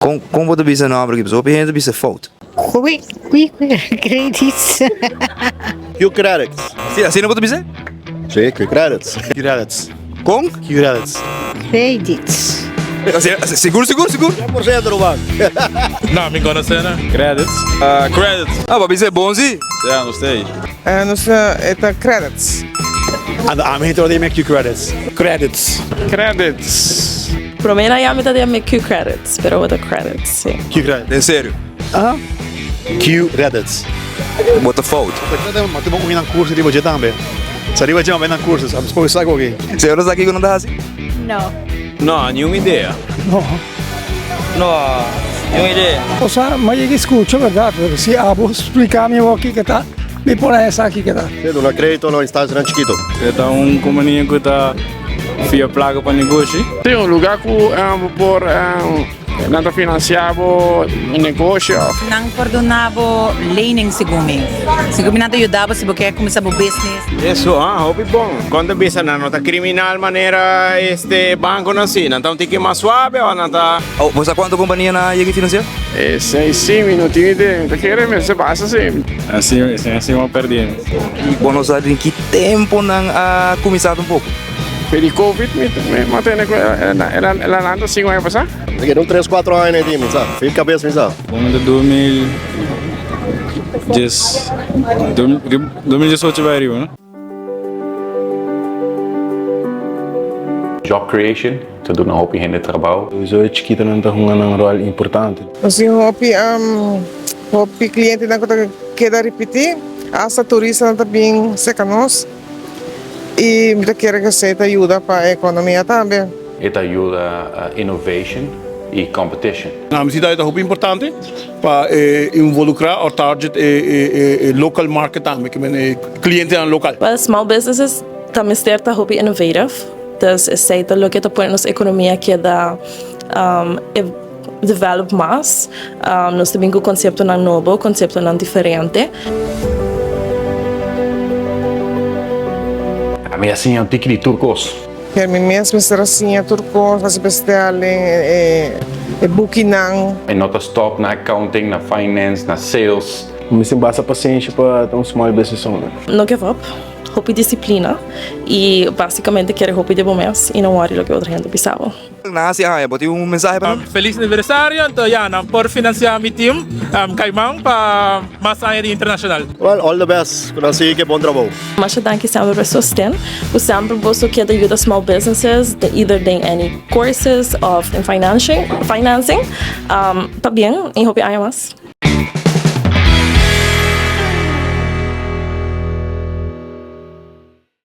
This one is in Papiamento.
Kon kon bo ta bisa nomber aki? Pasobra hopi hende ta bisa fout. Quick quick credits. Q credits. Si, asina bo ta bisa? Si, Q credits. Q credits. Kon? Q credits. Credits. Asina, sigur sigur sigur? 100% ruman. No, mi konosé nan. Credits. Credits. Ah, bo a bisa e bon si. Ya, nos ta ei. Nos ta e ta credits. Ando ami henter ora yama Q credits. Credits. Credits. Prome na yami ta den mi Q-credits, pero awor ta credits, si. Q-credits. Den serio? Aha. Q-credits. Bo ta fout. Ma tin bo un nan curso riba dje tambe. Sa riba dje ma bay nan curso, sa mi sa koki. Señor sa kiko nan ta hasi? No. No, niun idea. No. No, niun idea. Osea, mi a yega scucha berdad, pero si abo splica mi awor kiko ta, mi por a hesa kiko ta. Si, duna credito na instancianan chikito. E ta un compania cu ta Fia plaka pa negoshi. Tin un luga ku bo por nan ta finansiá bo negoshi òf. Nan por duna bo lening segun mi. Segun mi nan ta yuda bo si bo ke kuminsá bo business. Eso ah, hopi bon. Kon ta bisa nan no ta kriminal manera este bankonan si? Nan ta un tiki mas suabe o nan ta. Oh, bo sa kuantu kompania nan a yega finansiá? Esei si, mi no tin idea. Mi ta kere mester basta si. Así, así bo perdi. I bo no sa den ki tempo nan a kuminsá tampoko. Fe di covid mi mi tene ku el a lanta sinku aña pasá. Mi keda un tres kuatro aña na e tin mi sa. Fin kabes mi sa. Bo ta 2010, 2018 bai ariba no? Job creation, ta duna hopi hende trabou. Sowieso e chikitonan ta hunga nan ròl importante. Nos tin hopi hopi klientenan ku ta keda ripití, asta turistanan ta bin serka nos i mi ta kere ku esei ta yuda pa e ekonomia tambe. E ta yuda innovation i competition. Na mi sita e ta hopi importante pa e involucra or target e local market tambe, ke men e clientenan local. Well, small businesses ta mester ta hopi innovative, dus esei ta loke ta pone nos economia keda develop mas. Nos ta bin ku konseptonan nobo, konseptonan diferente. Mi a siña un tiki di tur kos. Pero mi mes mester a siña tur kos, hasi bestelling, e bukinan. E no ta stop na accounting, na finance, na sales. Mi mester basa pasenshi pa ta un small business owner. No give up, hopi disiplina y basicamente kere hopi di bo mes y no worry loke otro hende bisa bo. Nan hasi aña, bo tin un mensahe pa nan? Feliz aniversario, anto ya nan por financia mi team Caiman pa mas aña di internacional. Well, all the best, ku nan sigui ke bon trabou. Masha danki semper pa e sosten ku semper boso keda yuda small businesses either den any courses of in financing. Pabien y hopi aña mas.